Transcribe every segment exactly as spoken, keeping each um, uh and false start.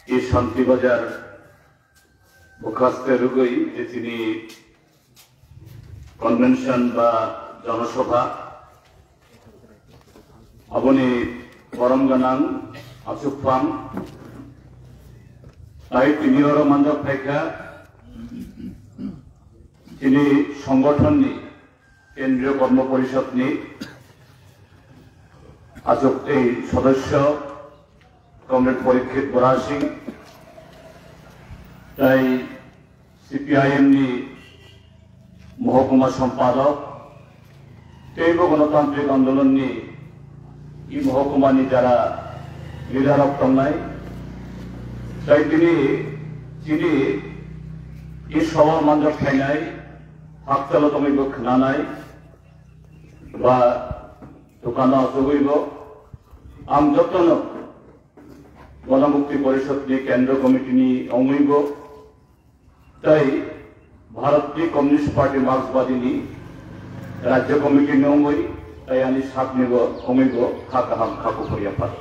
এই শান্তিবাজার মুখাস্তে রুগই যে তিনি কনভেনশন বা জনসভা aboni borom ganang achukphang tai tini oro manjak phaikha tini songothonni Kendriyo Kormo Porishodni achuk tei sodosyo Comrade Porikshit Bora Singh tai C P I M ni mohokuma sompadok tei bo Ganatantrik Andolon ni i mohokuma ni jara leader rok tongnai tai tini chini i sobo manjak phainai hakchalo tongwi bo khwnanai ba dukano achugwi bo ang jotono Ganamukti Porishod ni Kendro Committee ni ongwi bo tai Bharat ni Communist Party Marxbadi ni Rajya Committee ni ongwi tai ani sak ni bo ongwi bo kha kaham kha kuphur ya phar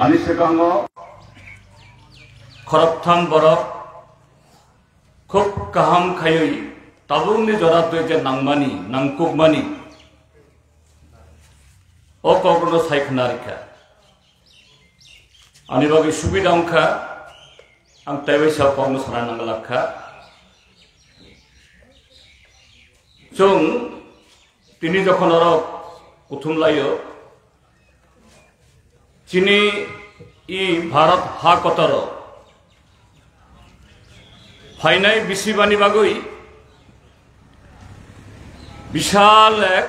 ani swkango khoroktham borok khub kaham khaiwi tabukni jora twi je nangmani, nangkukmani, o kokno sai khna rikha. Ani bagwi subida wngkha, ang taibaisa kokno sana nanglakkha. Chwng tini jokhon oro kuthum laio, chini i Bharat ha kotoro phainai bisibani bagwi bishal ek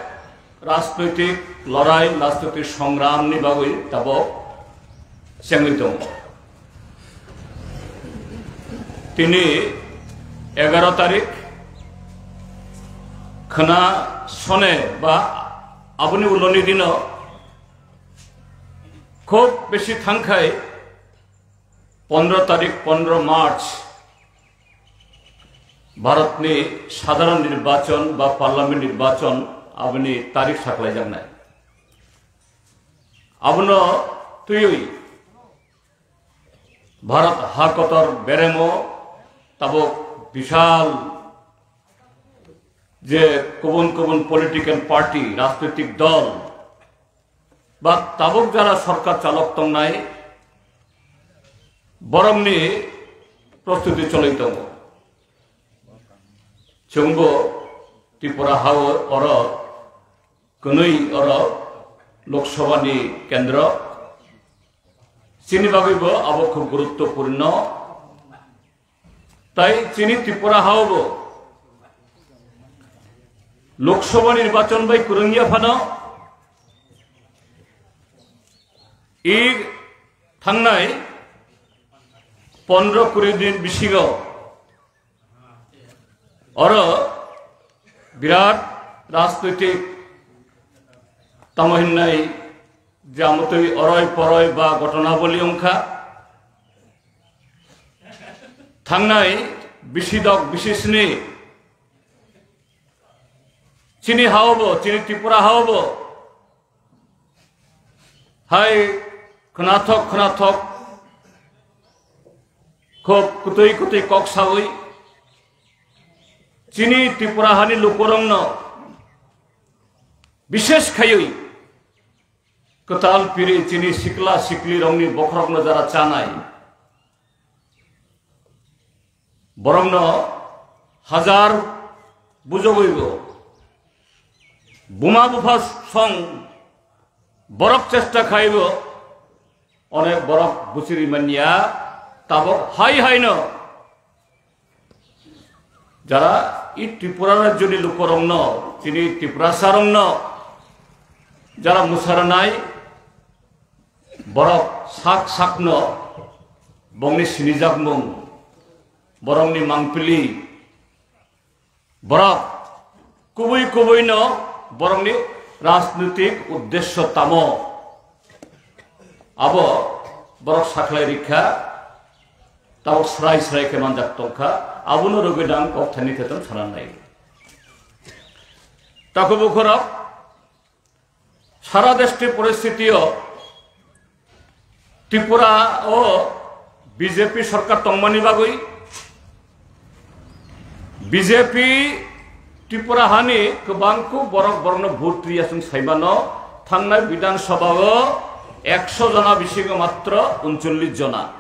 rajnoitik lorai, rajnoitik songramni bagwi tabok chengwi tongo. Tini egaro tarik khwna sone ba aboni uloni dino khub besi thangkhai pondro tarik, pondro March, Bharatni sadharon nirbachon ba parliament nirbachon aboni tarik saklaijaknai. Abono twiwi Bharat ha kotor beremo tabok bishal je kubun kubun political party, rajnitik dol ba tabuk jara sorkar chalok tongnai borokni prostuti choloi tongo. Chwngbo Tripura hao oro kwnwi oro Lok Sabha ni kendro chini bagwi bo abo khub guruttopurno. Tai chini Tripura hao bo Lok Sabha nirbachon bai kwrwngya phano i thangnai pondro kuri din bisingo oro birat rajnoitik tamo hinnai jamotwi oroi poroi ba gotona boli wngkha. Thangnai bisi dok bisi sni chini hao bo, chini Tripura hao bo hai khwnathok khwnathok khub kwtwi kwtwi kok sawi chini Tripura hani lukurokno bishesh khaiwi kwtal piri chini sikla siklirokni bokhorokno jara chanai. Borokno hajar bujogwibo, buma bupha song borok chesta khaibo, onek borok buchiri manya, tabok hai haino jara i Tripura rajyoni lukorokno, chini Tiprasarokno jara musaranai, borok sak sakno bongni sinijakmung, borokni mangpili, borok kubui kubuino borokni rajnitik uddesyo tamo, abo borok sakhlai rikha, tabok srai srai khe manjak tongkha, abono rwgwi dang kok thani thetan sananai. Takhuk bukhurok, sara deshni poristitio Tripura o B J P sorkar tongmani bagwi B J P Tripura hani kwbangkuk borok borokno vote riya chwng saimano, thangnai Bidhan Sabha o ekso jona bisingo matro uncholish jona,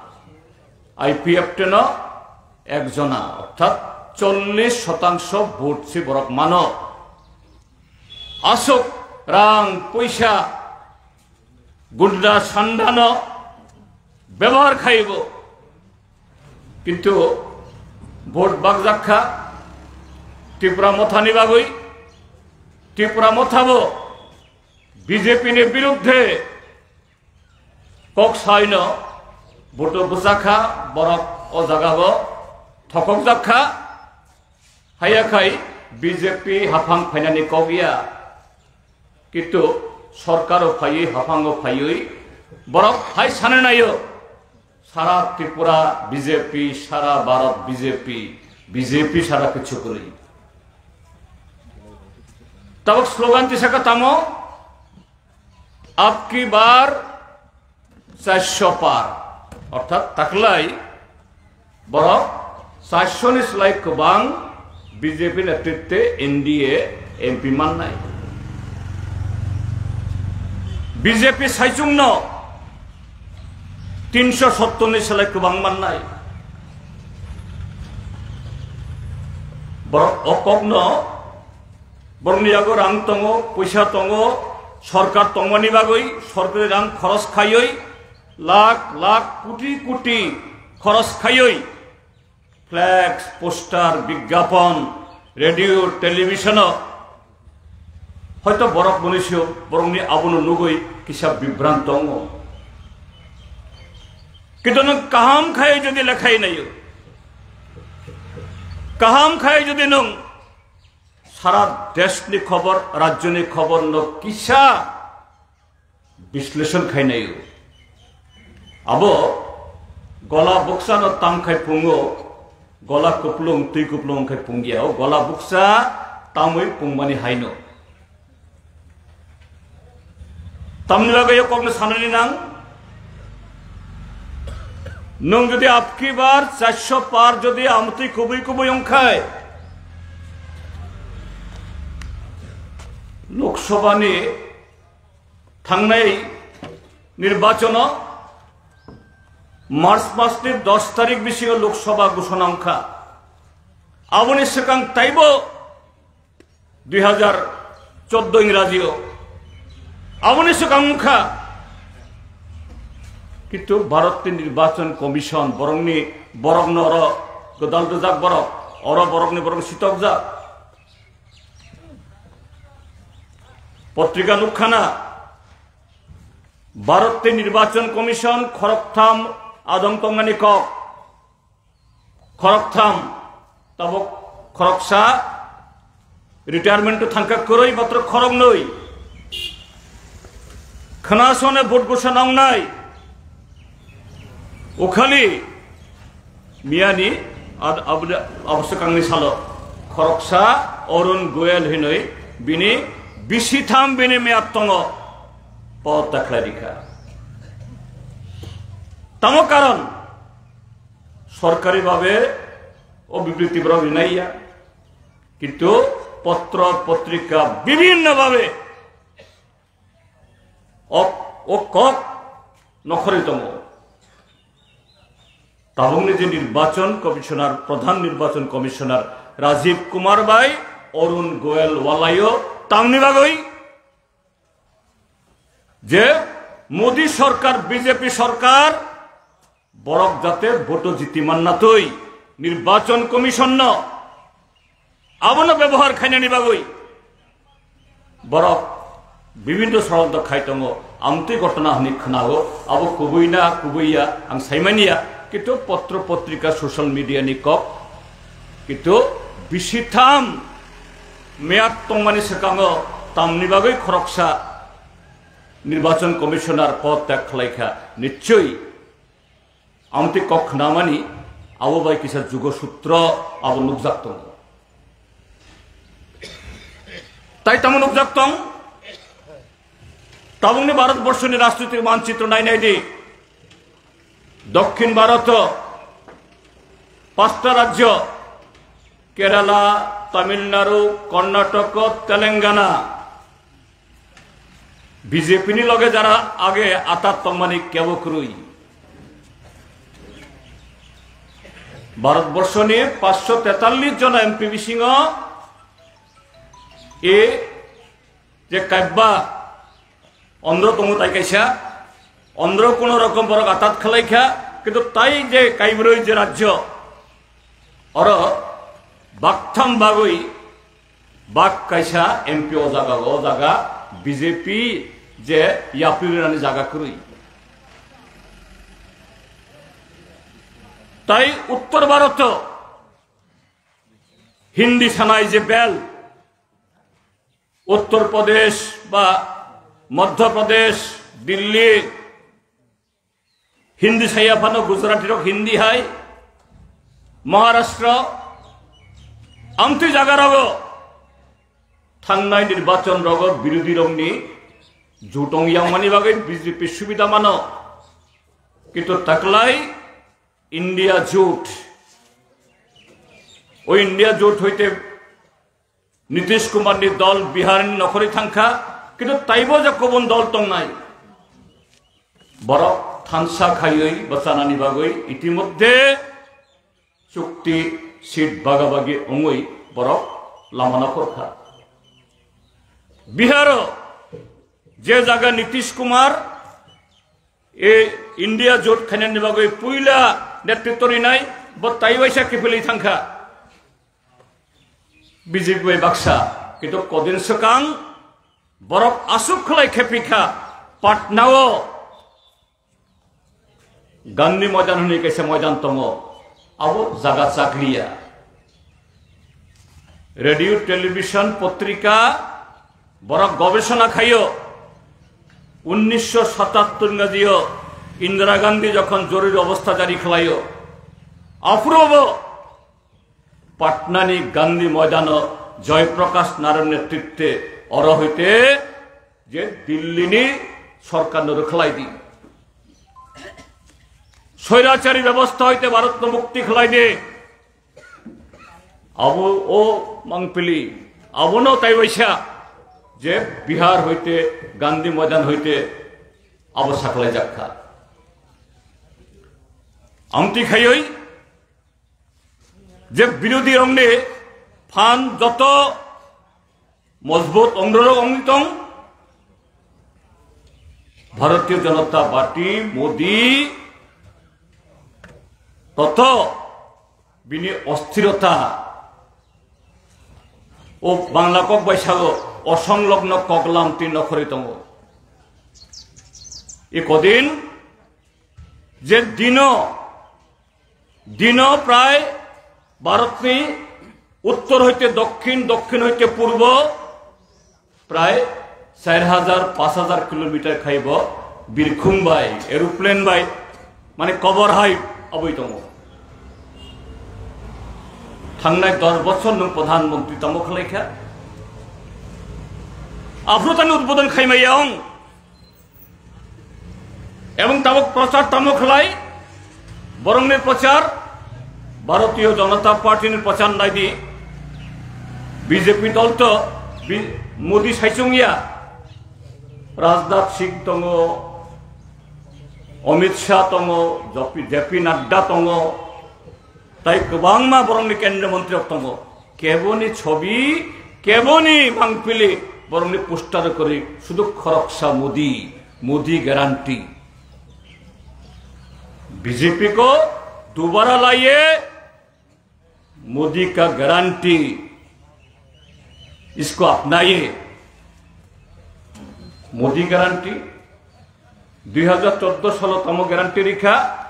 I P F T no ek jona, orthat chollish shotangso vote se borok mano. Aswk rang poisa gunda sandano bebohar khaibo, kintu vote bakjak kha Tipra Mothani bagwi. Tipra Mothabo B J P ni biruddhe kok saino vote bwchak kha, borok o jagao thokokjak kha. Haiya khai B J P haphang phainani kok ya. Kintu sorkaro phaiwi, haphango phaiwi borok hai sana naio, sara Tripura B J P, sara Bharat B J P, B J P sara kichu kwrwi. Tabuk slogan tisaka tamo, "Ab ki bar charso par," orthat taklai borok charso ni slai kwbang B J P netrite N D A M P mannai. B J P saichungno tinso sottor ni slai kwbang mannai. Borok o kokno, borokni yago rang tongo, poisa tongo, sorkar tongmani bagwi sorkari rang khoros khaiwi lakh lakh, koti koti khoros khaiwi flex, poster, bigyapon, radio, television o hoito borok bonisi borokni abono nugwi kisa bibranto wngo. Kintu nwng kaham khai jodi lekhai naio, kaham khai jodi nwng sara deshni khobor, rajyoni khobor no kisa bisleshon khainai. Abo gola buksa no tam khai pungo, gola kuplung, twi kuplung khai pungya. O gola buksa tamwi pungmani haino. Tamni bagwi o kokno sanani nang. Nwng jodi abki bar charso par jodi amtwi kubui kubui wngkhai, Lok Sabha ni thangnai nirbachono March mas ni dos tarik bisingo Lok Sabha ghoshona wngkha. Aboni swkang taibo dui hajar chordo Ingraji o. Aboni swkang wngkha. Kintu Bharat ni Nirbachon Commission borokni, borokno oro gwdal rwjak borok, oro borokni borok sitokjak. Potrika nukkhana, Bharat ni Nirbachon Commission khoroktham adong tongmani kok. Khoroktham, tabuk khoroksa retirement o thangkha kwrwi, matro khoroknwi. Khwnasone vote ghoshona wngnai. Ukhali miyani ad-, abde-, abose kangni salo khoroksa Arun Goel hinwi bini bisi tham bini meyad tongo, pod ta khlai rikha. Tamo karon sorkari bhabe o bibriti borok rinai ya, kintu potro potrika bibhinno bhabe o, o kok nokhorwi tongo. Tabukni je Nirbachon Commissioner, Pradhan Nirbachon Commissioner Rajiv Kumar bai Arun Goel walaio tamni bagwi je Modi sorkar, B J P sorkar, borok jate vote jiti manna twi Nirbachon Commission no abono bebohar khainani bagwi borok bibhinno soronto khai tongo, amtwi ghotona hwnwi khwnao, abo kubui na kubui ya ang saimani ya, kintu potro potrika social media ni kok, kintu bisi tham meyad tongmani swkango tamni bagwi khoroksa Nirbachon Commissioner pod tag khlaikha, nichoi amtwi kok khnamani abo bai kisa jugo sutro abo nukjak tongo. Tai tamo nukjak tong? Tabukni Bharat borshoni rajnitik manchitro nainai di. Dokhin Bharoto pasta rajyo, Kerala, Tamil Nadu, Karnataka, Telangana, B J P ni loge jara age atat tongmani kebo kwrwi. Bharatborshoni paanch sho tetallis jona M P bisingo e je kaibba ondro tongo tai kaisa, ondro kuno rokom borok atat khlai kha, kintu tai je kaibrwi je rajyo, oro baktham bagwi bak kaisa M P o jaga, o jaga B J P je yapri rwnani jaga kwrwi. Tai Uttor Bharoto Hindi sanai je bel, Uttar Pradesh ba Madhya Pradesh, Delhi, Hindi saya phano Gujarati rok Hindi hai, Maharashtra, amtwi jaga rogo thangnai nirbachon rogo birodhi rokni jutong yangmani bagwi B J P subida mano. Kintu taklai India jut, o India jut hoite Nitish Kumar ni dol Bihar ni nokhorwi thangkha, kintu taibo je kubun dol tongnai. Borok thansa khaiwi bwchanani bagwi itimodhye chukti seat bagabagi wngwi borok lama nokhorkha. Biharo je jaga Nitish Kumar e India jot khainani bagwi puila netritw rinai, bo taiwaisa kiphilwi thangkha. B J P bai baksa, kintu kodin swkang borok aswk khlai khepikha, Patna o Gandhi Moidan hwnwi kaisa moidan tongo, abo jaga chakliya. Radio, television, potrika borok gobesona khaio. Unnisho satattor ingrazio Indira Gandhi jokhon joruri obostha jari khlaio, aphuru bo Patnani Gandhi Moidano Joy Prakash Naramni netritwe oro hoite je Dillini sorkarno rwkhlai di. Swairachari bebostha hoite Bharatno mukti khlai di. Abo o mangpili, abono taiwaisa je Bihar hoite, Gandhi Moidan hoite abo saklaijak kha. Amtwi khaioi je birodhi rokni phan joto mojbut ongrorok ongwi tong, Bharatiya Janata Party, Modi, toto bini osthirota, o Bangla kok bai sago, osonglogno koklam twi nokhorwi tongo. I kodin je dino, dino prai Bharatni uttor hoite dokhin, dokhin hoite purbo prai char hajar, panch hajar kilometer khaibo birkhung bai, aeroplane bai, mane kobor hai aboi tongo. Thangnai dos bochor nwng pradhan mantri tamo khlai kha. Aphuru tani udbodon khaimaya ong. Ebong tabuk prochar tamo khlai, borokni prochar, Bharatiya Janata Party ni prochar naidi, B J P dol to, Bi-, Modi saichung ya, Rajnath Singh tongo, Amit Shah tongo, J P, J P Nadda tongo, Tai kwbangma borokni kendra mantri rok tongo. Keboni chobi, keboni mangpili borokni poster kwrwi sudu khoroksa Modi, Modi guarantee. B J P ko dobara laiye, Modi ka guarantee, isko apnaiye. Modi guarantee. Dui hajar chordo salo tamo guarantee rikha,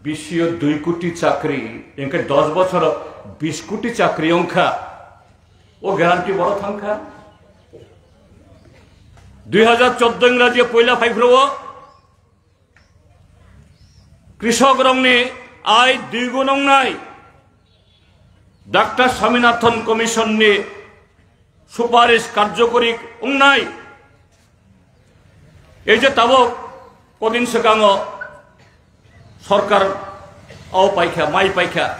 B C O dui koti chakri, engkhe dos bochoro bis koti chakri ongkha, o guarantee boro thangkha. Dui hajar chordo ingraji poila phaiphuru o, krishok rokni ai dui gun ongnai, Doctor Swaminathan Commission ni suparish karjokori wngnai. Ei je tabuk kodin swkango Sorkar o paikha, mai paikha.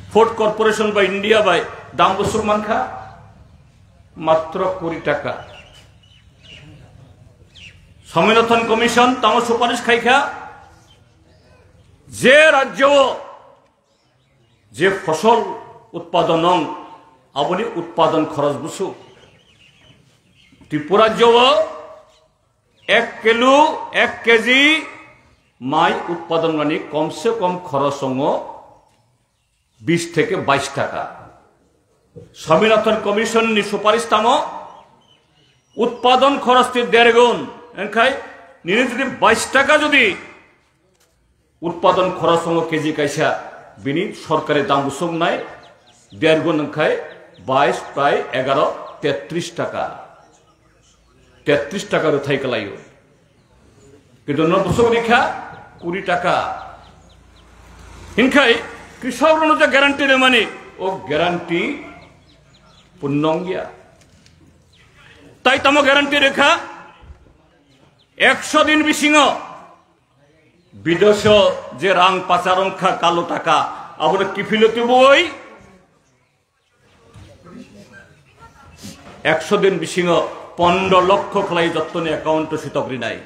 Food Corporation bai India bai dam bwswk mankha matro kuri taka. Swaminathan Commission tamo suparis khaikha, je rajyo o je fosol utpadon ong, aboni utpadon khoros bwswk. Tripura rajyo o ek kilo, ek keji mai utpadon mani komse kom khoros ongo bis theke bais taka. Swaminathan Commission ni suparis tamo utpadon khoros ti dergun, enkhai nini jodi bais taka jodi utpadon khoros ongo keji kaisa, bini sorkari dam bwswk nai dergun, enkhai bais pai egaro tetris taka. Tetris taka rwthai kwlaio. Kintu no bwswk rikha kuri taka. Hinkhai krisok rokno je guarantee rwmani, o guarantee punno wngya. Tai tamo guarantee rwkha, ekso din bisingo bideso je rang pachar wngkha kalo taka, abono kiphilwi tubui ekso din bisingo pondro lokho khlai jottoni account o sitok rinai.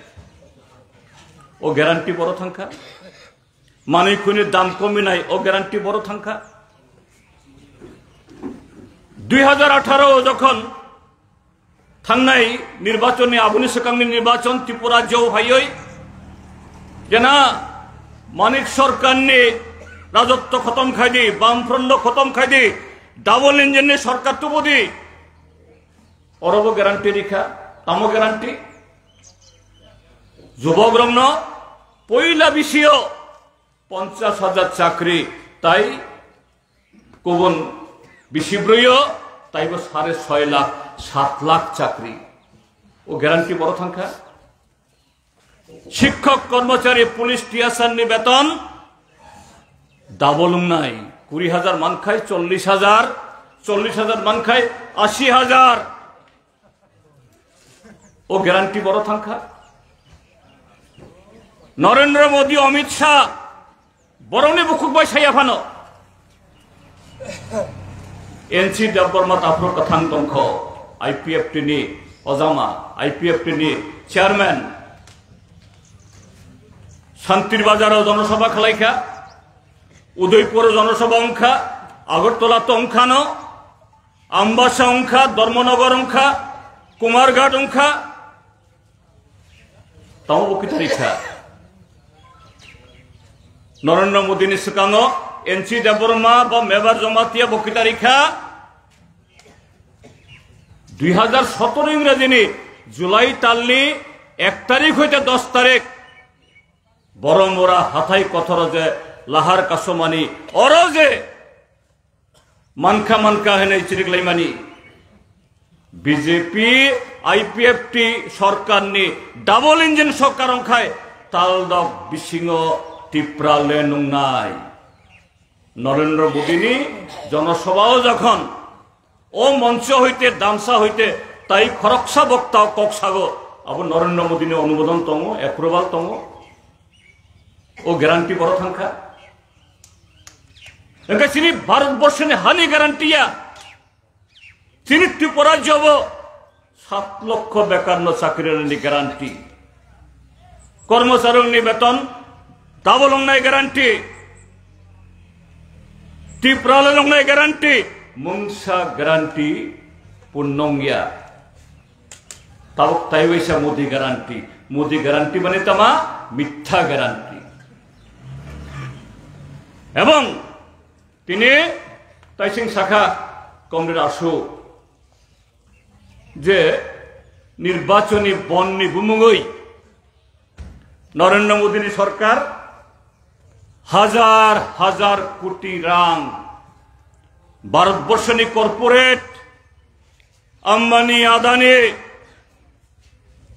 O guarantee boro thangkha. Manwi khuni dam kominai, o guarantee boro thangkha. Dui hajar atharo o jokhon thangnai nirbachon ni, aboni swkangni nirbachon Tripura rajyo phaiwi jena Manik Sarkar ni rajotwo khotom khaidi, Bamfront no khotom khaidi, double engine ni sarkar tubudi. Orobo guarantee rikha, tamo guarantee? Jubok rokno poila bisio ponchas hajar chakri, tai kubun bisi brwiyo taibo sare soi lakh, sat lakh chakri. O guarantee boro thangkha. Shikkok, kormochari, police, T S R ni beton double wngnai. Kuri hajar mankhai chollish hajar, chollish hajar mankhai ashi hajar. O guarantee boro thangkha. Narendra Modi, Amit Shah, borokni bukhuk bai saya phano. N C Debbarma taphro kwthang tongkho, I P F T ni ojama, I P F T ni chairman. Santir Bazar o jonosabha khwlaikha, Udaipur o jonosabha wngkha, Agartala to wngkhano, Ambasa wngkha, Dharmanagar wngkha, Kumarghat wngkha, tamo bo kitarikha. Narendra Modi ni swkango N C Debbarma ba Mebar Jamatia bo kitarikha. Dui hajar sotoro Ingrajini July talni ek tarik hoite dos tarik Boromura hathai kothoro je lahar kasomani oro je mankha mankha hinwi chiriklaimani. B J P, I P F T sorkarni double engine sorkar wngkhai taldok bisingo Tipraland wngnai. Narendra Modini jonosabhao jokhon o moncho hoite, damsa hoite tai khoroksa bokta kok sago, abo Narendra Modini onumodon tongo, approval tongo. O guarantee boro thangkha. Hingke chini Bharat borshoni hani guarantee ya. Chini Tripura jobo sat lokho bekarno chakri rwnani guarantee. Kormocharirokni beton double wngnai guarantee. Tipraland wngnai guarantee. Mungsa guarantee punno wngya. Tabuk taiwaisa Modi guarantee. Modi guarantee mane tama mitha guarantee. Ebong tini taising sakha Comrade Ashu je nirbachoni bondni bumungwi Narendra Modini sorkar hajar hajar koti rang Bharat borshoni corporate Ambani, Adani,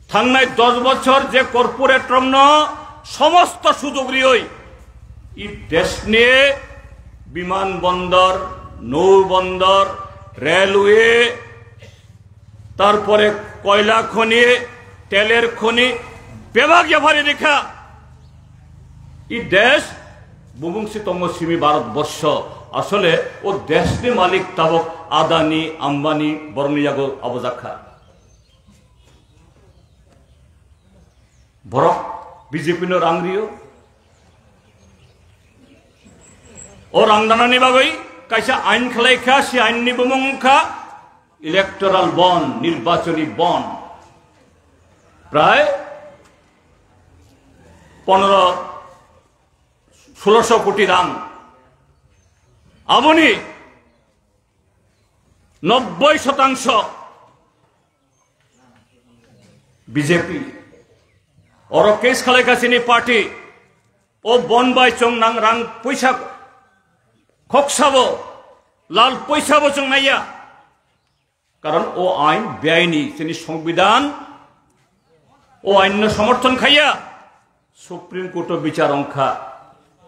thangnai dos bochor je corporate rokno somosto sujog rioi, i deshni biman bondor, nou bondor, railway, tarpore koila khoni, teler khoni, bebak yaphari rikha. I desh bumung si tongo simi Bharat borsho. Asole o desh ni malik tabok Adani, Ambani, borokni yago abo jakha. Borok B J P no rang rio. O rang danani bagwi kaisa ain khlai kha, si ain ni bumung wngkha electoral bond, nirbachoni bond. Prai pondro, sulosho koti rang. Aboni nobboi shotangso B J P. Oro case khalai kha chini party. O bond bai chwng nang rang puisa khoksabo, lal puisabo chwng naiya. Karon o ain beaini, chini songbidan o ain no somorthon khaiya. Supreme Court o bichar wngkha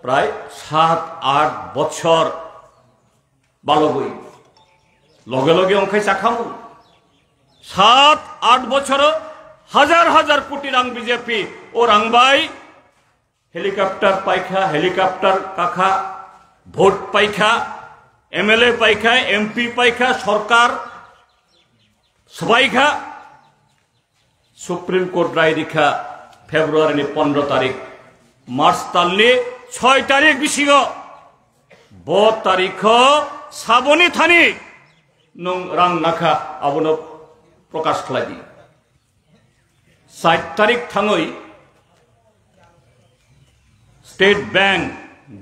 prai sat aath bochor. Balogwi. Loge loge wngkhai chakhamu. Sat, aath bochoro hajar hajar koti rang B J P o rang bai helicopter paikha, helicopter kakha, vote paikha, M L A paikha, M P paikha, sorkar swbaikha. Supreme Court rai rikha February ni pondro tarik, March tal ni soi tarik bisingo. Bo tarikho saboni thani nwng rang nakha, abono prokash khlai di. Sait tarik thangwi State Bank,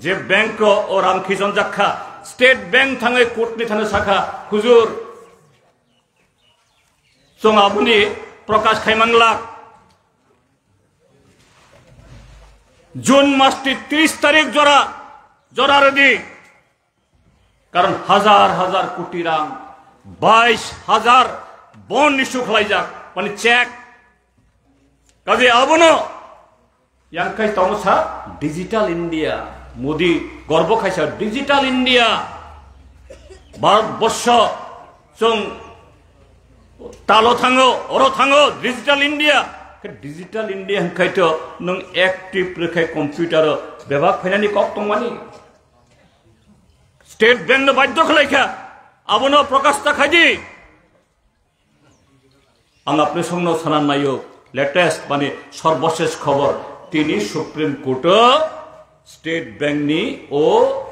je bank o rang khichonjak kha, State Bank thangwi court ni thani sakha, hujur, chwng aboni prokash khai manglak. June mas ni tris tarik jora, jora rwdi. Karon hajar hajar koti rang, bais hajar bond issue khlaijak, mane check. Kaje abono yang khai tongo sa Digital India, Modi gorbo khaisa Digital India. Bharat borsho chwng talo thango, oro thango, Digital India. Khe Digital India hwnkhaito nwng active rwkhai computer o bebak phainani kok tongmani. State Bank no badhyo khlaikha, abono prokash ta khaidi. Ang apni songno sanan nayo, latest mane sorboshesh khobor, tini Supreme Court o State Bank ni o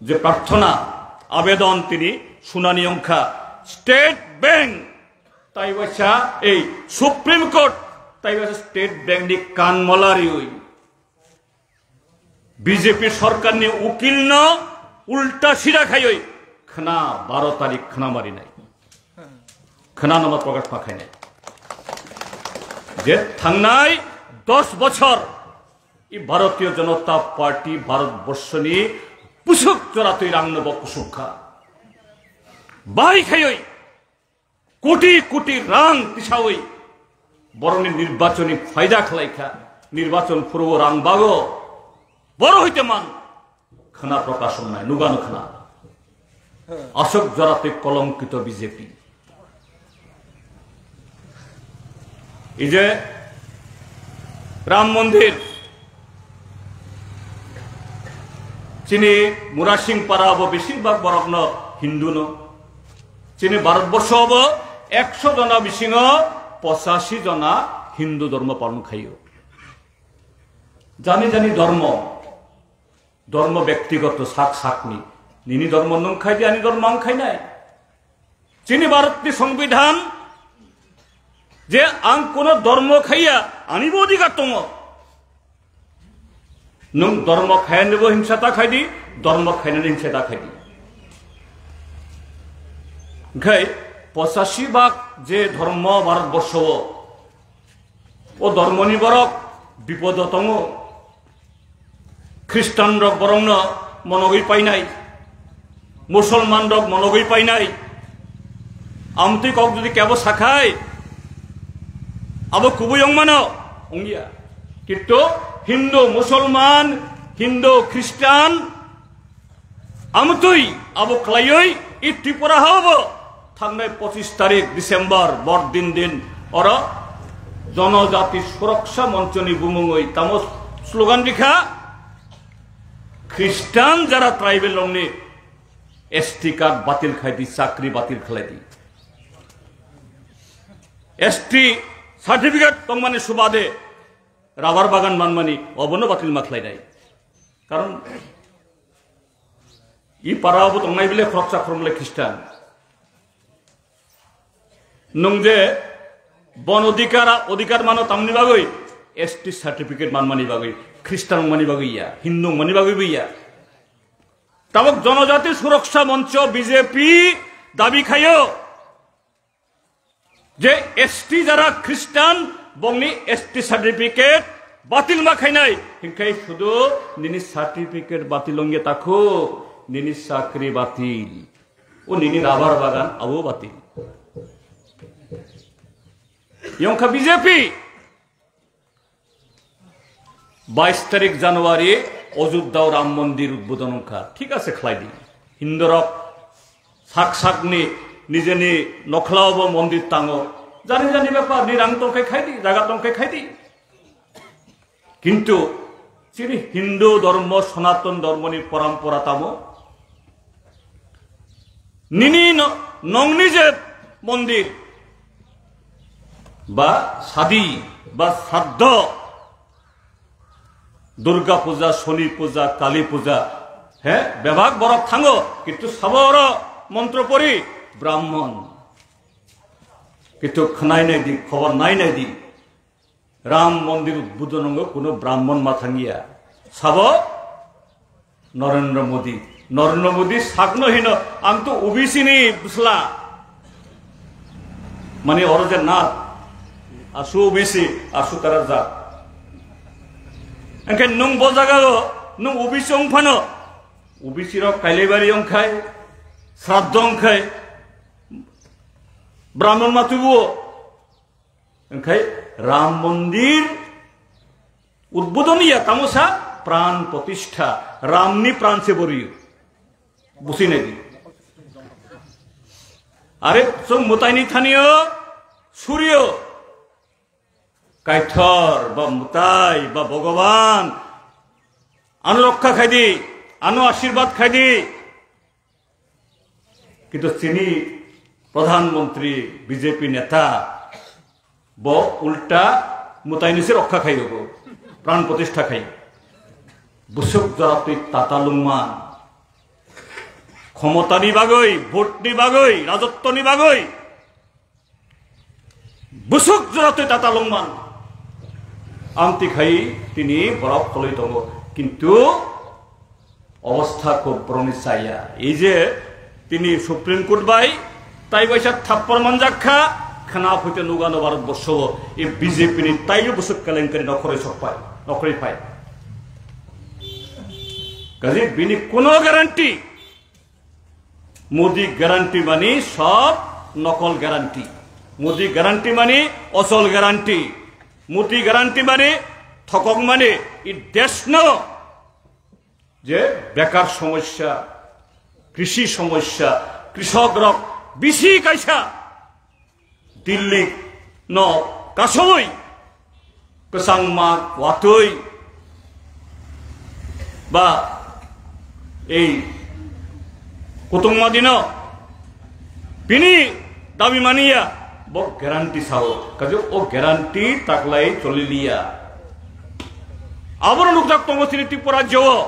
je prarthona, abedon tini sunani wngkha. State Bank taiwaisa ei Supreme Court taiwaisa State Bank ni kanmola riwi B J P sorkarni ukilno ulta sida khaiwi khna baro tarik khna marinai. Khna nama prokash ma khainai. Je thangnai dos bochor i Bharatiya Janata Party Bharat Borshoni pusuk joratwi rangno bo kusuk kha. Bai khaiwi koti koti rang tisawi borokni nirbachoni phaida khlai kha, nirbachon phuru rang bago, boro hoite man khna prokash wngnai, nugano khna. Asok joratwi kolongkito B J P. Ije Ram Mondir, chini Murasing para bo besir bhag borokno Hindu no. Chini Bharat borsho bo ekso jona bisingo pochashi jona Hindu dhormo palon khaio. Jani jani dhormo, dhormo bektigoto sak sakni. Nini dhormo nwng khai di, ani dhormo ang khainai. Chini Bharatni Songbidan je ang kono dhormo khaiya, ani bo odhikar tongo. Nwng dhormo khainani bo hingsa ta khai di, dhormo khainani hingsa ta khai di. Hwnkhe pochashi bhag je dhormo Bharat borsho o, o dhormoni borok bipodo tongo. Khristan rok borokno monogwi painai, Musulman rok monogwi painai. Amtwi kok jodi kebo sakhai, abo kubui wngmano wngya. Kintu Hindu, Musulman, Hindu, Khristan, amtwi abo khlaiwi i Tripura habo thangnai pochis tarik December bor din din oro Jonojati Suroksha Monchoni bumungwi tamo Slogan rikha, Khristan jara tribal rokni S T card batil khai di, chakri batil khlai di. S T certificate tongmani subade rubber bagan manmani obono batil ma khlai nai. Karon i para obo tongnai bile khoroksa khoroknwi Khristan. Nwng je bon odhikar, odhikar mano tamni bagwi, S T certificate manmani bagwi, Khristan wngmani bagwi ya, Hindu wngmani bagwi bo ya. Tabok Jonojati Suroksa Moncho B J P dabi khaio je S T jara Khristan bongni S T certificate batil ma khainai, hinkhai sudu nini certificate batil wngya takhu, nini chakri batil. O nini rubber bagan abo batil. Yongkha B J P. Bais tarik January Ajodhya Ram Mondir udbodon wngkha. Thik ase, khlai di. Hindurok sak sakni nijeni nokhlao bo mondir tango. Jani jani bepar, ni rang tongkhe khai di, jaga tongkhe khai di. Kintu chini Hindu dhormo, Sanatan dhormoni parampara tamo? Nini no-, nongni je mondir ba sadi ba sraddho, Durga puja, Shoni puja, Kali puja, he, bebak borok thango, kintu sabo oro montro pori Brahmon. Kintu khwnai nai di, khobor nai nai di. Ram Mondir udbodon wngkha, kuno Brahmon ma thangya. Sabo Narendra Modi. Narendra Modi sakno hino, "Ang to O B C ni bwsla." Mane oro je na, asu O B C, asu tara jat. Engkhe nwng bo jagao, nwng O B C wng phano, O B C rok Kailaibari wngkhai, Sraddho wngkhai, Brahmon ma tubuo. Engkhai Ram Mondir udbodon ya tamo sa pran protishtha, Ramni pran se boriyo. Busi nai di. Are chwng mwtaini thaniyo suriyo. Kaithor ba mwtai ba Bhogoban, ano rokha khai di, ano ashirbad khai di. Kintu chini Pradhan Mantri B J P neta bo ulta mwtaini se rokha khai bo, pran protishtha khai. Busuk jora twi tata lungman, khomotani bagwi, vote ni bagwi, rajotwoni bagwi. Busuk jora twi tata lungman. Amtwi khai tini borok kholwi tongo. Kintu obostha kok borokni chaya. Ei je tini Supreme Court bai tai waisa thappor manjak kha, khna phuite nugano Bharat borsho o. Ei B J P ni tailo busuk kelenkari nokhorwi sokpai, nokhorwi phai. Kaje bini kuno guarantee Modi guarantee mani sob nokol guarantee. Modi guarantee mani osol guarantee. Modi guarantee mani thokok mani i desh no je bekar somosya, krishi somosya, krishok rok bisi kaisa Delhi no kasoi kwchangma watwi ba ei kutungma dino bini dabi maniya bo guarantee sao, kaje o guarantee taklai choliliya. Abono nukjak tongo chini Tripura rajyo o.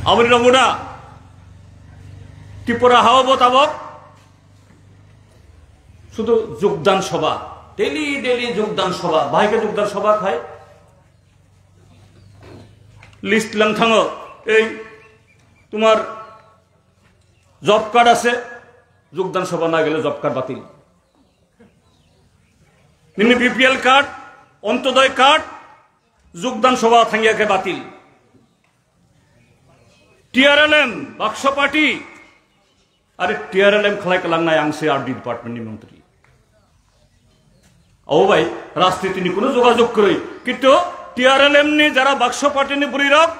Aboni romuna Tripura hao bo tabok শুধু যোগদান সভা, daily daily যোগদান সভা। ভাইকে যোগদান সভা খায়, list lung থাঙো, এই তোমার জব কার্ড আছে, যোগদান সভা না গেলে জব কার্ড বাতিল। নিম্ন বিপিএল কার্ড, অন্তোদয় কার্ড, যোগদান সভা থাঙিয়াকে বাতিল। টিআরএলএম, বাক্স পার্টি, আরে টিআরএলএম খেলাই কালাং নাই আংসে আর ডি ডিপার্টমেন্ট নি মন্ত্রী। ও ভাই, রাজনীতি নি কোনো যোগাযোগ করে, কিন্তু টিআরএলএম নি যারা বাক্স পার্টি নি বুড়ি রক,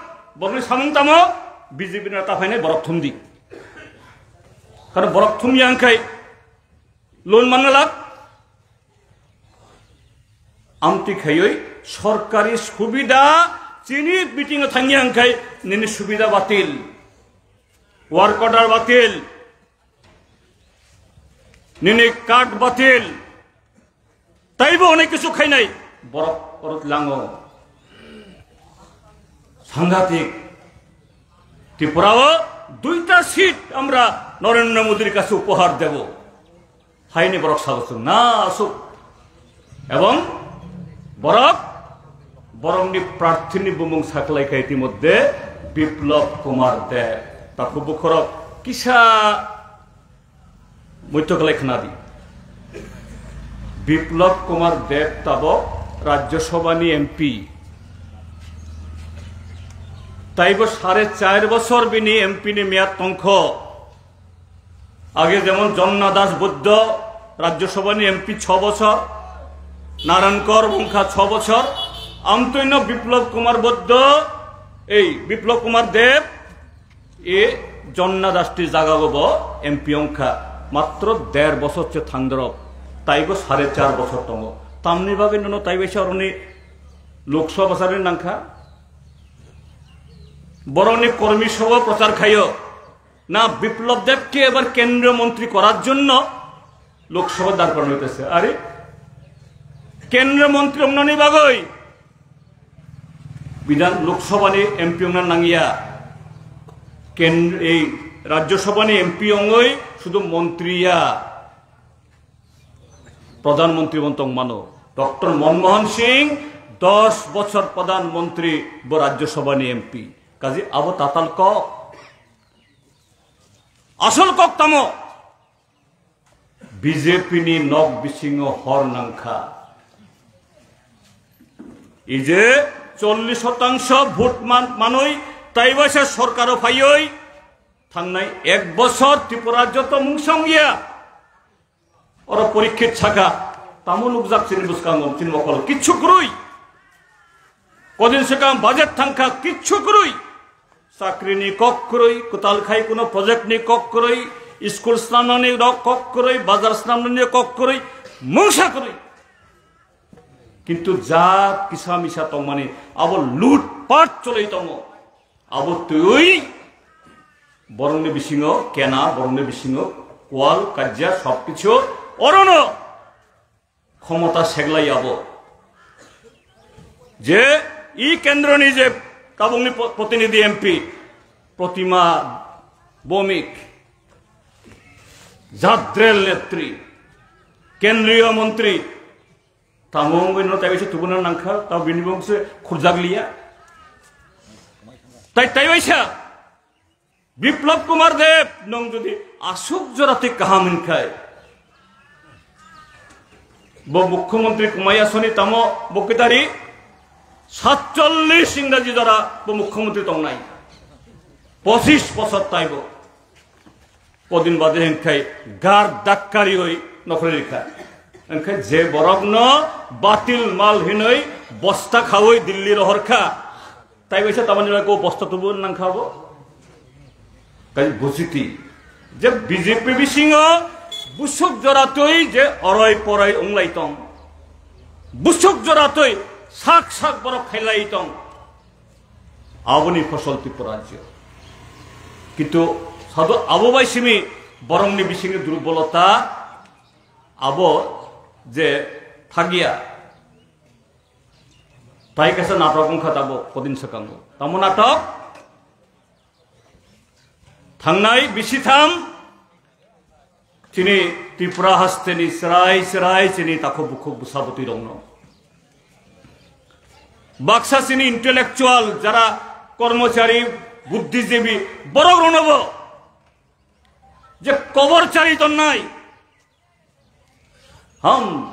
বরং সামুং তামো বিজেপি নেতা ফাইনে বরক থুম দি। কারণ বরক থুম ইয়াংখাই লোন মান্না লাগ। Amtwi khaiwi sorkari subida chini meeting o thangya hwnkhe nini subida batil, work order batil, nini card batil, taibo onek kisu khainai borok orot lango. Sangatik. Tripura o duita seat amra Narendra Modir kache upohar debo. Haini borok sabo chwng na asuk. Ebong borok, borokni prarthini bumung saklai kha itimodde Biplab Kumar Deb. Takhuk bukhorok kisa muitok lai khna di. Biplab Kumar Deb tabok Rajya Sabha ni M P. Taibo sare char bosor bini M P ni meyad tongkho. Age jemon Jonna Das Buddho Rajya Sabha ni M P chho bochor, Narankor wngkha chho bochor, amtwino Biplab Kumar Buddho, ei Biplab Kumar Deb, e Jonna Das ni jaga o bo M P wngkha, matro der bochor se thangdorok, taibo sare char bochor tongo. Tamni bagwi nono taibaisa oroni Lok Sabha sari nangkha? Borokni kormi sobo prochar khaio. না বিপ্লব দেবকে এবার কেন্দ্রীয় মন্ত্রী করার জন্য লোকসভা দাঁড় করানো হইতেছে। আরে, কেন্দ্রীয় মন্ত্রী অংনানি বাগই বিধান লোকসভানি এমপি অংনা নাঙ্গিয়া, কেন্দ্র এই রাজ্যসভানি এমপি অঙ্গই শুধু মন্ত্রী ইয়া প্রধানমন্ত্রী বন তং মানো। ডক্টর মনমোহন সিং দশ বছর প্রধানমন্ত্রী, ব রাজ্যসভানি এমপি। কাজে আবো তাতাল ক আসল কক্তামো BJP ni nok bisingo hor nangkha. Ije চল্লিশ শতাংশ ভোট মান-, manwi taibaisa sorkaro phaiwi thangnai ek bosor Tripura joto mungsa wngya. Oro Porikshit sakha, tamo nukjak chini bwskango, chini mokol kichhu kwrwi. Kodin swkang budget thangkha, kichhu kwrwi. Chakrini kok kwrwi, kwtal khai kuno project ni kok kwrwi, school snamnani rok kok kwrwi, bazar snamnani kok kwrwi, mungsa kwrwi. Kintu jat kisa misa tongmani abo lut pat cholwi tongo. Abo twi borokni bisingo kena, borokni bisingo kwal, kajja, sob kichu orono khomota seglai abo. Je i kendroni je tabukni po-, protinidhi M P Protima Bhowmik, jadrel netri, kendriyo montri, tamo wngwi no taiwaisa tubuna nangkha, tamo bini bongse khurjak liya. Tai taiwaisa Biplab Kumar Deb, nwng jodi aswk jora twi kaham hwnkhai, bo mukhyamantri kwmai asoni tamo bo kitari satchollish ingraji jora bo mukhyamantri tongnai, pochish bosor taibo. Kodin bade hwnkhai gar dakkari oi nokhorwi rikha. Hwnkhai je borokno batil mal hinwi bosta khawi Dilli rohorkha. Tai waisa tamani bai ko bosta tubu nangkha bo. Kai bujiti je B J P bisingo busuk joratwi je oroi poroi onglai tong. Busuk joratwi sak sak borok khailai tong. Aboni phosol Tripura rajyo. Kintu sadu abo bai simi borokni bisingo durbolota abo je thagia. Tai kaisa natok wngkha tabo kodin swkango. Tamo natok? Thangnai bisitham chini Tripura hasteni chwrai chwrai chini takhuk bukhuk bwsa bwtwi rokno. Baksa chini intellectual jara kormochari, buddhijibi borok rokno bo je kobor chari tonnai. Hum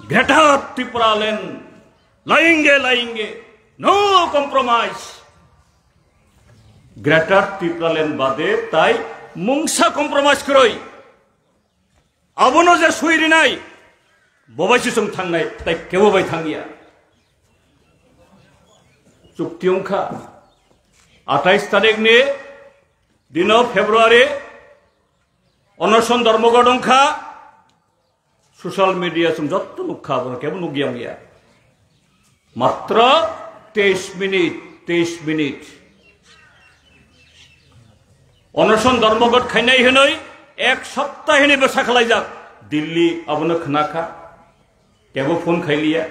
Greater Tipraland layenge, layenge, no compromise. Greater Tipraland bade tai mungsa compromise kwrwi. Abono je sui rinai, bobai sisung thangnai, tai kebo bai thangya. Chukti wngkha atais tarik ni dino February, onoson dormogot wngkha, Social media chwng jotto nukha, abono kebo nukya wngya. Matro teis minute, teis minute. Onoson dhormoghot khainai hinwi ek sapta hinwi bwsa khwlaijak. Delhi abono khwnakha. Kebo phone khailiya.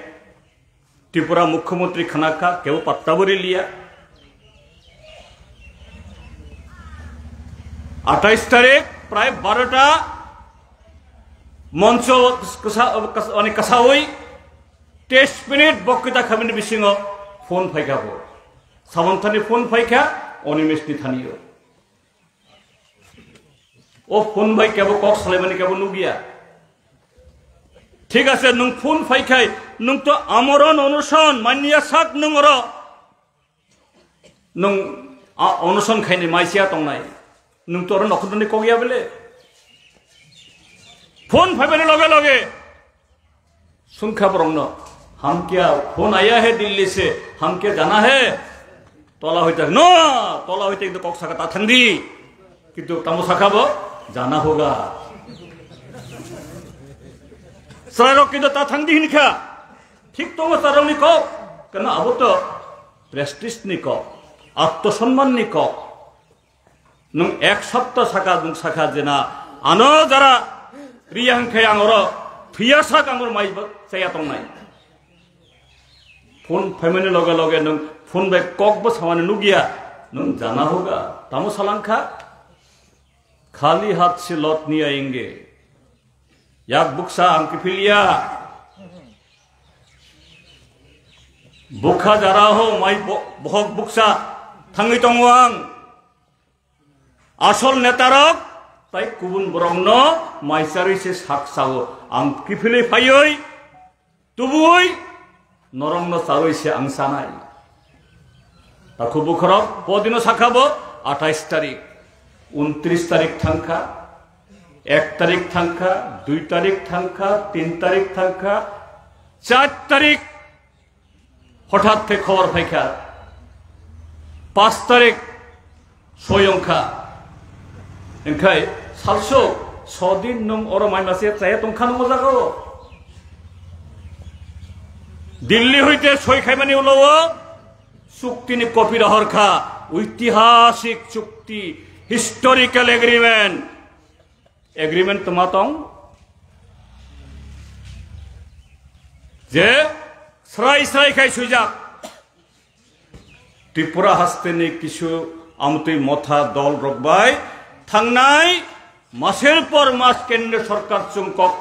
Tripura mukhyamantri khwnakha, kebo patta bo riliya. Atais tarik prai barota moncho kasa, kasa, mane kasawi teis minute bokkita khamini bisingo phone phaikha bo. Samanthani phone phaikha, Animeshni thaniyo. O phone bai kebo kok salaimani kebo nukya. Thik ase, nwng phone phaikhai, nwng to amoron onoson manya sak nwng oro. Nwng a-, onoson khaini maisiya tongnai. Nwng to oro nokhorni kok ya bele. Phone phaibani loge loge. Sungkha borokno, "Hum kya phone aaya hai Delhi se, hum kya jana hai?" Tola hoite, "No, tola hoite ekdom kok saka ta thangdi." Kintu tamo saka bo, "Jana hoga." Chwrairok kintu ta thangdi hinkha. Thik tongo chwrairokni kok. Kena abo to prestige ni kok, atmosomman ni kok. Nwng ek sapta saka nwng saka jena ano jara riya hwnkhe ang oro thwiya sak ang oro mai chaya tongnai. Phone phaimani loge loge nwng phone bai kok bo samani nukya, nwng jana hoga, tamo salangkha? Khali hat se lot niya inge. Yak buksa ang kiphilya. Bukha jara ho mai bo-, bohok buksa thangwi tongo ang. Asol netarok tai kubun borokno maisarwi se sak sao. Ang kiphilwi phaiwi tubui norokno charwi se ang chanai. Takhu bukhorok podino sakha bo atais tarik, untris tarik thangkha, ek tarik thangkha, dui tarik thangkha, tin tarik thangkha, char tarik hothat khe khobor phaikha, pas tarik soi wngkha. Wngkhai salsok sodin nwng oro mai mase chaya tongkha nwng o jagao. Delhi hoite soi khaimani ulo o chuktini copy rohor kha, oitihasik chukti, historical agreement. Agreement toma tong je srai srai khai swijak. Tripura hasteni kisu amtwi motha dol rok bai thangnai maser por mas kendra sorkar chwng kok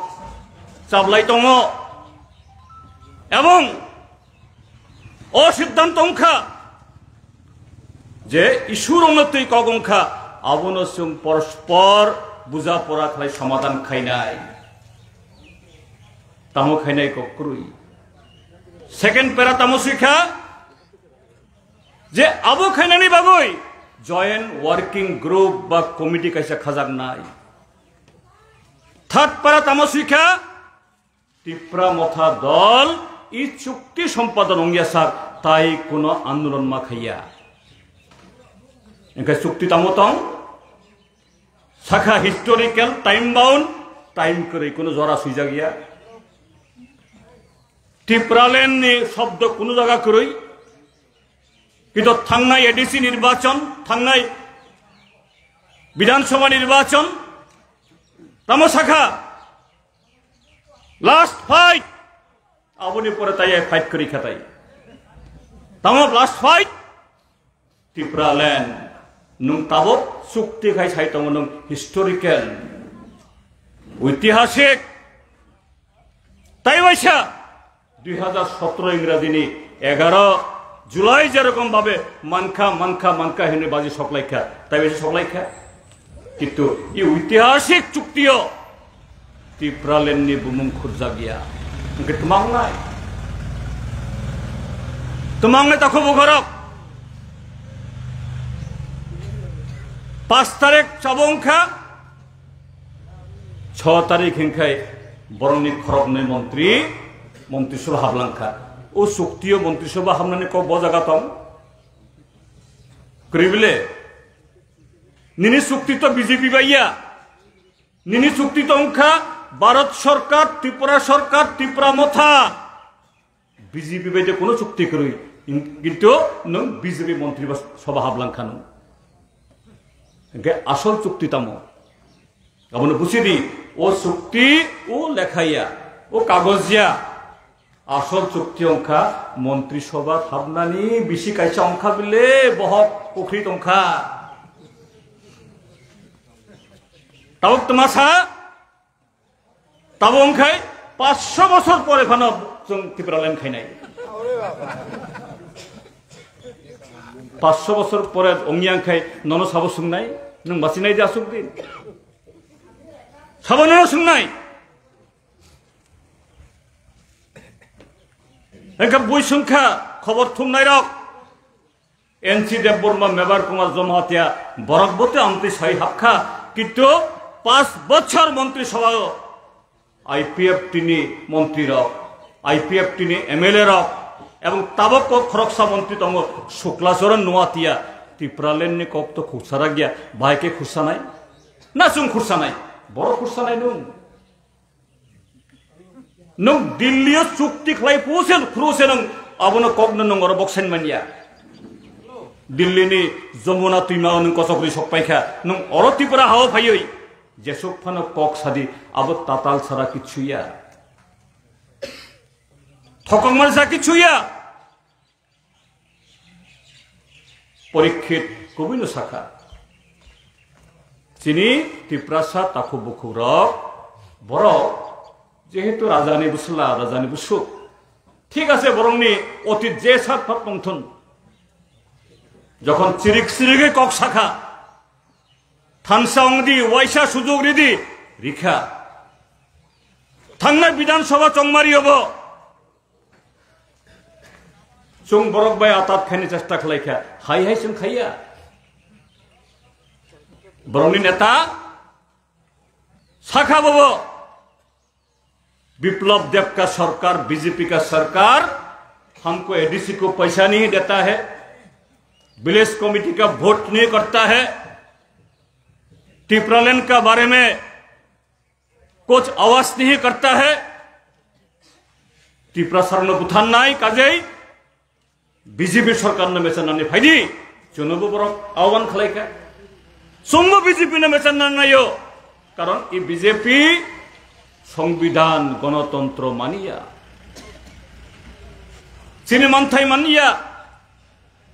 chablai tongo. Ebong o siddhanto wngkha je Isurokno twi kok wngkha, abono chwng porspor buja pora khlai somadhan khainai. Tamo khainai kok kwrwi. Second para tamo swikha je abo khainani bagwi joint working group ba committee kaisa khajaknai. Third para tamo swikha Tipra Motha dol i chukti sompadon wngya sak tai kuno andolon ma khaiya. Engkhe chukti tamo tong? Sakha historical, time bound, time kwrwi kuno jora swijak ya. Tipraland ni shobdo kuno jaga kwrwi. Kintu thangnai A D C nirbachon, thangnai Bidhan Sabha nirbachon, tamo sakha last fight, aboni pore tai fight kwrwi kha tai. Tamo last fight, Tipraland, nwng tabok chukti khai sai tongo nwng historical, oitihasik, tai waisa dui hajar sotro Ingrajini egaro July jerokom babe mankha, mankha, mankha hinwi baji soklaikha, tai waisa soklaikha. Kintu i oitihasik chuktio Tipraland ni bumung khurjakya. Hwnkhe twmangnai. Twmangnai takhu bukhorok. Pas tarik chabo wngkha. Chho tarik hinkhai borokni khoroknwi montri, montri sabha hablangkha. O chuktio montri sabha habnani kok bo jaga tong. Kwrwi bile? Nini chukti to B J P bai ya. Nini chukti tongkha Bharat Sarkar, Tripura Sarkar, Tipra Motha, B J P bai je kono chukti kwrwi, in-, kintu nwng B J P montri ba sabha hablangkha nwng. Hwnkhe asol chukti tamo? Abono buchidi, o chukti, o lekha ya, o kagoz ya. Asol chukti wngkha montri sabha thabnani bisi kaisa wngkha bile bohok pukhri tongkha. Tabuk twma sa, tabuk wngkhai paanch sho bosor pore phano chwng Tipraland khainai. Paanch sho bosor pore wngya wngkhai nono sabo swngnai, nwng bachinai de aswk din? Sabo nono swngnai? Hwnkhe bui swngkha khobor thumnairok, N C Debbarma, Mebar Kumar Jamatia, borok bo tei amtwi sai hapkha, kintu paanch bochor montri sabhao I P F T ni montri rok, I P F T ni M L A rok, ebong tabok kok khoroksa montri tongo, Sukla Charan Noatia, Tipraland ni kok to khuksarak ya, bahai khe khursanai? Na chwng khursanai? Borok khursanai nwng. Nwng Delhi o chukti khlai phuru se, phuru se nwng abono kokno nwng oro boksain manya. Delhi ni Jamuna twima o nwng kochok ri sok paikha, nwng oro Tripura hao phaiwi jesuk phano kok sadi, abo tatal sara kichu ya. Thokong mansa kichu ya. Porikkhit kubui no sakha, chini Tiprasa takhuk bukhuk rok, borok jehetu rajani bwsla, rajani bwswk, thik ase, borokni otit je sak phak tongthun, jokhon chirik chirigwi kok sakha, thansa wngdi, waisa sujok ridi, rikha. Thangnai Bidhan Sabha chongmari obo. Chwng borok bai atat khaini chesta khlai kha, hai hai chwng khaiya. Borokni neta sakha bobo, "Biplab Deb ka sarkar, B J P ka sarkar, humko A D C ko paisa nahi deta hai, village committee ka vote nahi karta hai, Tipraland ka bare mein kuch awaaz nahi karta hai, Tiprasa rokno butharnai kajei B J P sarkarno mechanani phaidi," chwngno bo borok ahwan khlai kha. Chwngbo B J P no mechanna naio, karon i B J P songbidan, gonotontro maniya. Chini manthai maniya,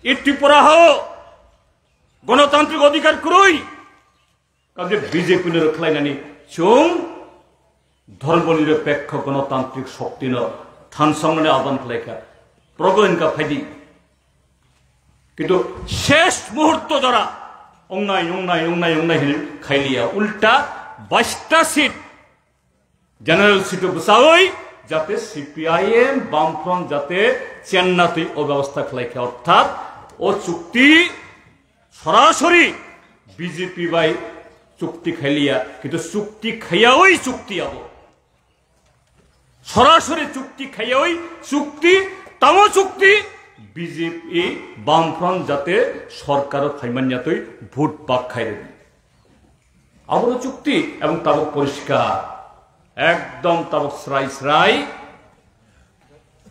i Tripura hao gonotantrik odhikar kwrwi. Kaje B J P ni rwkhlainani chwng dhormo nirapekho gonotantrik shokti no thansangnani aban khlaikha, progo hinka phaidi. Kintu shesh muhurto jora ongnai, ongnai, ongnai, ongnai hinwi khailiya. Ulta baista seat, general seat o bwchawi jate C P I M, Bamfront jate chenna twi o byabostha khlaikha. Orthat o chukti sorasori B J P bai chukti khailiya, kintu chukti khaiyawi chukti abo. Sorasori chukti khaiyawi chukti, tamo chukti B J P Bamfront jate sorkaro phaimanya twi vote bak khairwdi. Abono chukti ebong tabok poriskar, ekdom tabok srai srai,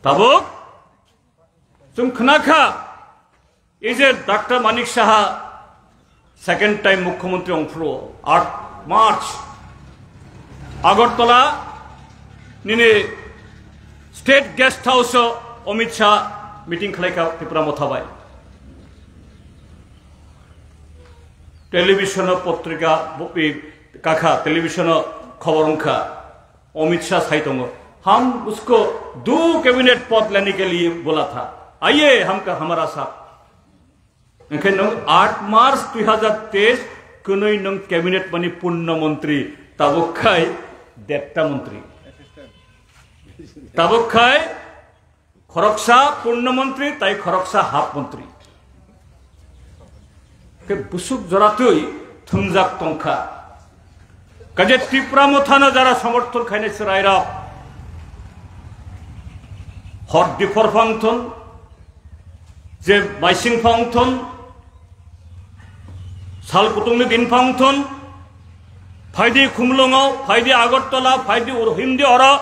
tabok chwng khna kha. Ei je Doctor Manik Saha second time Mukhyamantri ongphuru, aat March, Agartala nini State Guest House o Amit Shah meeting khlai kha Tipra Motha bai. Television o potrika bo-, i, kakha, television o khobor wngkha. Amit Shah sai tongo, "हम उसको दो cabinet पद लेने के लिए बोला था, आइए हम, हमारा साथ।" Hwnkhe nwng aat March dui hazar teis kwnwi nwng cabinet mani purno montri, tabuk khai derta montri. Tabuk khai khoroksa purno montri tai khoroksa half montri. Khe busuk joratwi thwngjak tongkha. Kaje Tipra Mothano jara somorthon khainai chwrairok, hor diphor phangthon, je maising phangthon, sal kutung ni din phangthon, Phaidi Khumlungo, phaidi Agartala, phaidi ur-, himdi oro.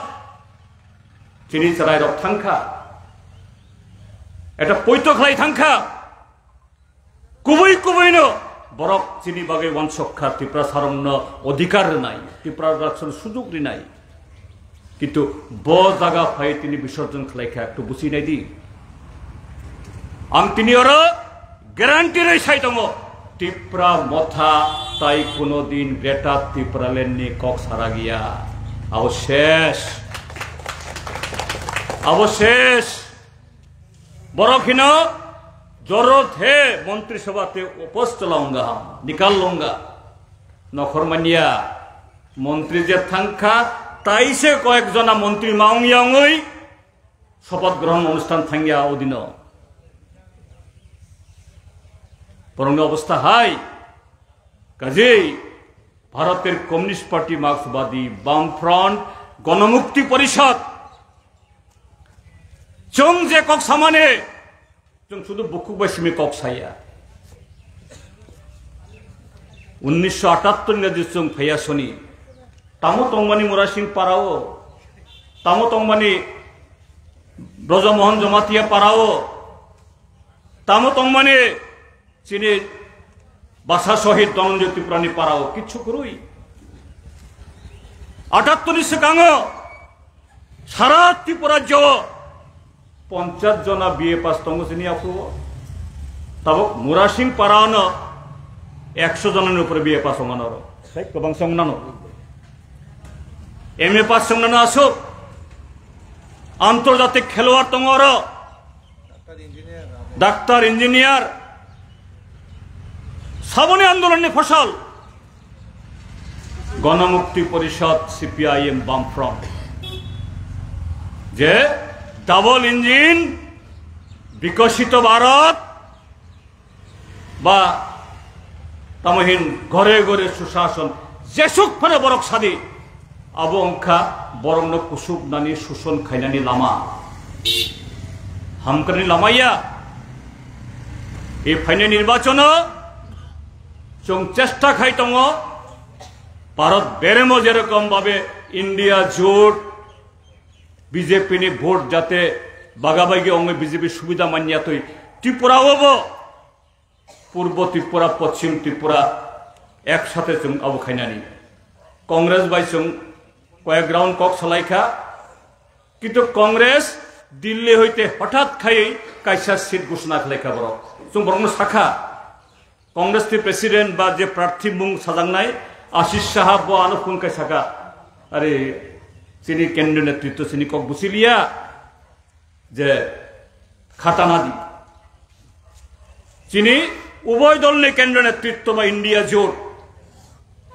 Chini chwrairok thangkha. Eta poito khlai thangkha. Kubui kubuino borok chini bagwi uansuk kha, Tiprasarokno odhikar rwnai, Tiprasarokno sujug rwnai. Kintu bo jaga phai tini bisorjon khlai kha, ektu buchi nai di. Ang tini oro guarantee rwi sai tongo, Tipra Motha tai kuno din Greater Tipraland ni kok sara giya. Abo ses. Abo ses. Borok hino jorot he Montri Sabha te opos cholonga ham, nikal longa. Nokhor manya, montri je thangkha, taise koyek jona montri maung yangwi sopoth grohon onusthan thangya odino. Borokni obostha hai, kajei Bharoter Communist Party, Marksbadi, Bamfront, Gonomukti Porishad, chwng je kok samani, chwng sudu bukhuk bai simi kok saya. Unnisho atattor ni je chwng phaiya soni, tamo tongmani Murasing Parao, tamo tongmani Brojomohon Jamatia Parao, tamo tongmani chini basa sohid Dhananjay Tripurani parao kichu kwrwi. Atattor ni swkango sara Tripura rajyo ponchas jona B A pass tongo chini aphuru. Tabuk Murasing Parano ekso jonani upore B A pass tongo noro. Sai kwbang song nano. M A pass song nano asuk. Antorjatik khelwar tongo oro. Doctor, engineer, saboni andolonni phosol. Gonomukti Porishad, C P I M, Bamfront. Je double engine, bikosito Bharat, ba tamo hin ghore ghore sushason, jesuk phano borok sadi, abo wngkha borokno kusubnani, suson khainani lama, hamkrakni lama ya. E phainai nirbachono chwng chesta khai tongo, Bharat beremo jerokom babe India jot B J P ni vote jate bagabagi ongwi B J P subida manya twi Tripura o bo Purbo Tripura, Poschim Tripura ek sate chwng abo khainani. Congress bai chwng koyek round kok salai kha, kintu Congress Delhi hoite hothat khaiwi kaisa seat ghosona khlai kha borok. Chwng borokno sakha, Congress ni president ba je prarthi mung sajaknai Ashish Saha bo ano phone kai saka, "Are, chini kendro netritwo chini kok buchiliya." Je khatana di. Chini uboi dol ni kendro netritwo ba India jot,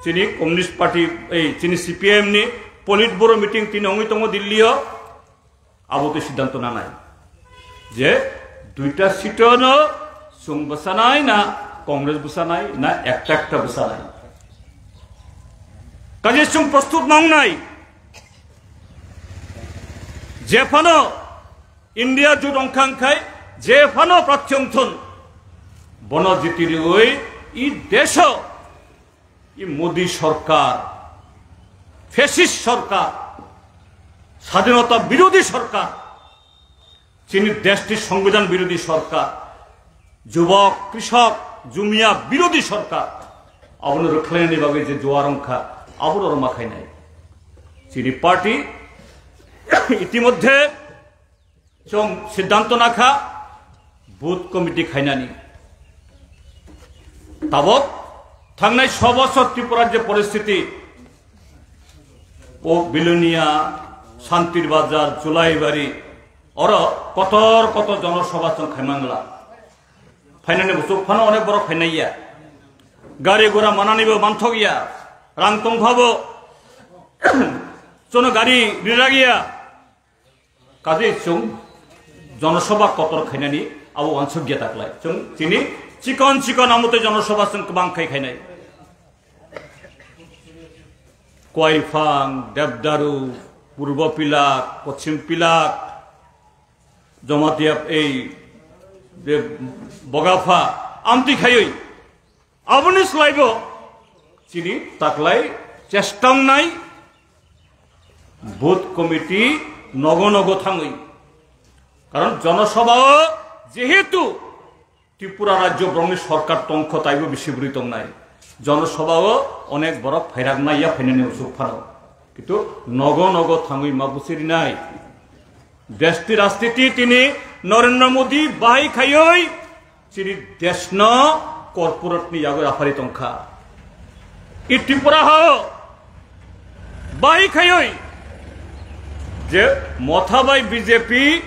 chini Communist Party, ei, chini C P I M ni Politburo meeting tini ongwi tongo Delhi o, abo twi siddhanto nanai je duita seat no chwng bwsanai na Congress bwsanai na ekta ekta bwsanai. Kaje chwng prostut ma wngnai. Jephano India jot ongkha wngkhai, jephano prarthi ongthun, bono jiti riwi i desho, i Modi sorkar, fascist sorkar, sadhinota birodhi sorkar, chini deshni songbidan birodhi sorkar, jubok, krishok, jumia birodhi sorkar, abono rwkhlainani bagwi je juar wngkha, abono rwma khainai. Chini party itimodhye chwng siddhanto nakha booth committee khainani. Tabok thangnai so bosor Tripura je poristhiti, o Bilonia, Santir Bazar, Julaibari, oro kotor kotor jonosabha chwng khaimangla. Phainani buchuk phano onek borok phainaiya. Gari gura mananibo manthokya. Rang tongphabo chono gari riragya. Kaje chwng jonosabha kotor khainani abo uansukya taklai. Chwng chini chikon chikon amotwi jonosabha chwng kwbang khai khainai. Koirphang, Debdaru, Purbo Pilak, Poschim Pilak, Jamatia ei je Bogapha, amtwi khaiwi. Aboni slaibo chini taklai chesta wngnai booth committee nogo nogo thangwi. Karon jonosabhao jehetu Tripura rajyo borokni sorkar tongkho taibo bisi bwrwi tongnai. Jonosabhao onek borok phairak naiya phainani usuk phano. Kintu nogo nogo thangwi ma busirinai. Deshni rajniti tini Narendra Modi bahai khaiwi chini deshno corporate ni yago raphari tongkha. I Tripura hao bahai khaiwi je Motha bai B J P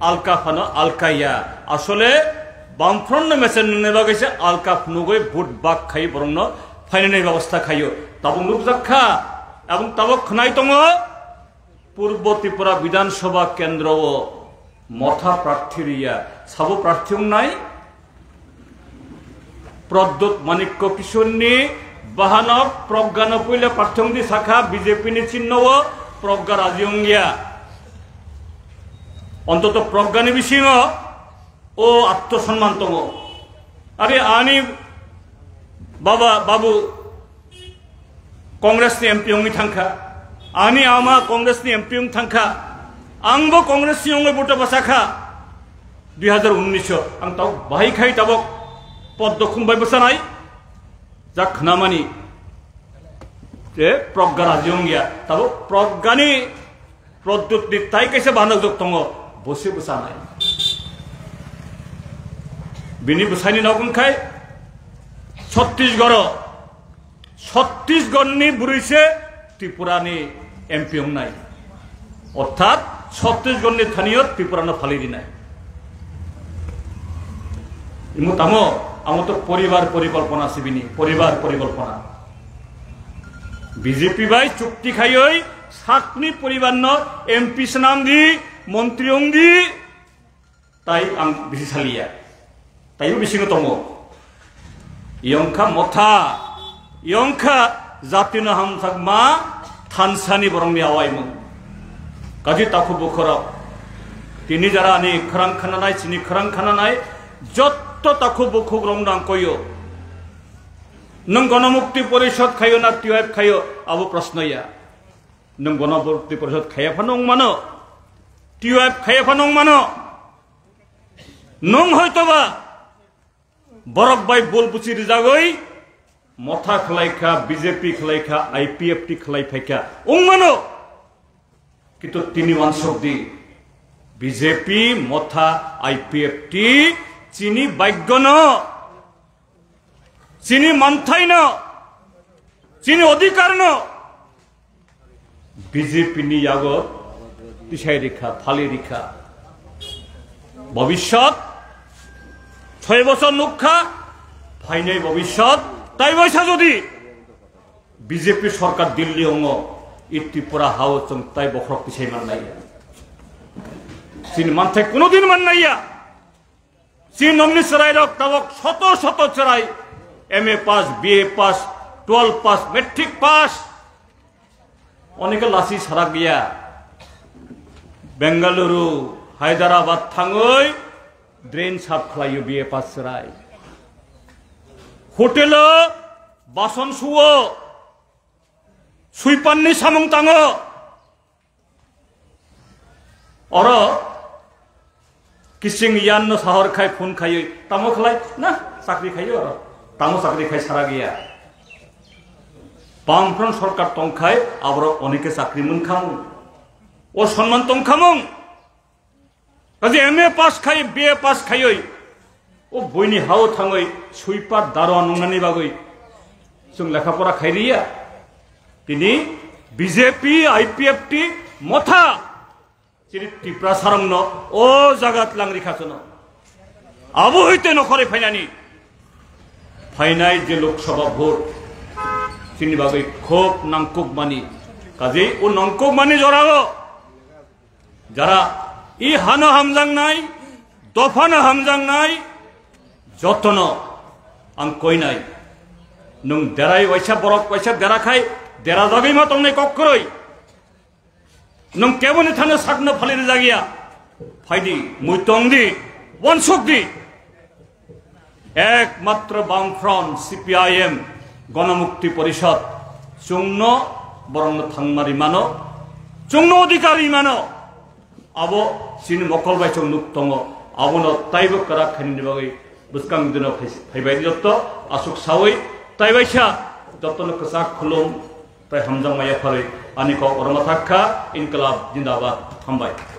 alka phano alkaiya. Asole Bamfront no mesen nini bagwi se alka phunugwi vote bak khai borokno phainani babostha khaio. Tabuk nukjak kha, abong tabuk khwnai tongo. Purbo Tripura Bidhan Sabha kendro o Motha prarthi riya, sabo prarthi wngnai Pradyut Manikya Kishoreni bahanok Pragyano puila prarthi wngdi sakha B J P ni chinno o Pragya raji wngya. Ontoto Pragyani bisingo o atto sonman tongo. Are ani baba, babu, Congress ni M P wngwi thangkha, ani ama Congress ni M P wng thangkha, angbo Congress ni wngwi vote bwsakha dui hazar unnish o. Ang tabuk bahai khai tabuk pod dokhum bai bwsanai jak khnamani je Pragya raji wngya, tabuk Pragyani Pradyut ni tai kaisa bahanok jok tongo, bosi bwsanai. Bini bwsaini nok wngkhai Chhattisgarh o, Chhattisgarh ni bwrwi se Tripura ni M P wngnai. Orthat Chhattisgarh ni thani o Tripura no phalwi rinai. Imo tamo, amo to poribar porikolpona se bini, poribar porikolpona. B J P bai chukti khaiwi sakni poribar no M P swnam di, montri wng di, tai ang bisi saliya. Taibo bisingo tongo. Yongkha Motha, yongkha jatino hamjakma thansani borokni awaimung. Kaji takhuk bukhurok, tini jara ani khorang khananai, chini khorang khananai, jotto takhuk bukhuk rok nang koyo. Nwng Ganamukti Porishad khayo na T Y F khayo, abo proshno ya. Nwng Ganamukti Porishad khaya phano wng mano, T Y F khaya phano wng mano. Nwng hoitoba borok bai bol buchi rijagwi Motha khlai kha, B J P khlai kha, I P F T khlai phai kha, wng mano. Kintu tini wansok di, B J P, Motha, I P F T chini bhagyo no, chini manthai no, chini odhikar no B J P ni yago tisai rikha, phali rikha. Bhabishyot, choi bosor nukha, phainai bhabishyot, tai waisa jodi B J P sorkar Delhi ongo, i Tripura hao chwng tai bokhorok tisai mannai ya. Chini manthai kuno din mannai ya. Chini nokni chwrairok tabok soto soto chwrai, M A pass, B A pass, twelve pass, matric pass. Onike lasi sarak ya. Bengaluru, Hyderabad thangwi drain sap khlaio B A pass chwrai. Hotelo bason suo, suipanni samung tango. Oro kising yan no sahor khai phone khaiwi tamo khlai na chakri khaiwi oro tamo chakri khai sara gaya. Bamfront sorkar tongkhai aborok onike chakri munkhamung. O sonman tongkhamung. Kaje M A pass khai, B A pass khaiwi o buini hao thangwi sweeper daroan wngnani bagwi chwng lekha pora khairiya. Tini B J P, I P F T, Motha chini Tiprasarokno o jaga tlang rikha chwno. Abo hoite nokhorwi phainani phainai je Lok Sabha vote chini bagwi khub nangkukmani. Kaje o nangkukmani jorao jara i hano hamjaknai, dophano hamjaknai, jotono ang koinai. Nwng derai waisa borok waisa dera khai dera jagwi ma tongnai kok kwrwi. Nwng keboni thano sakno phali rijak ya. Phaidi, muitong di, wansuk di. Ekmatro Bamfront, C P I M, Ganamukti Porishad, Chwngno borokno thangma rimano, chwngno odhikar rimano, abo chini mokol bai chwng nuk tongo, abono taibo kwrak khainani bagwi bwskang dino phai-, phaibai jotto aswk sawi taibaisa jottono kwchak khulum tai hamjakma yapharwi ani kok oro ma thak kha, Inklab Jindabad, hambai.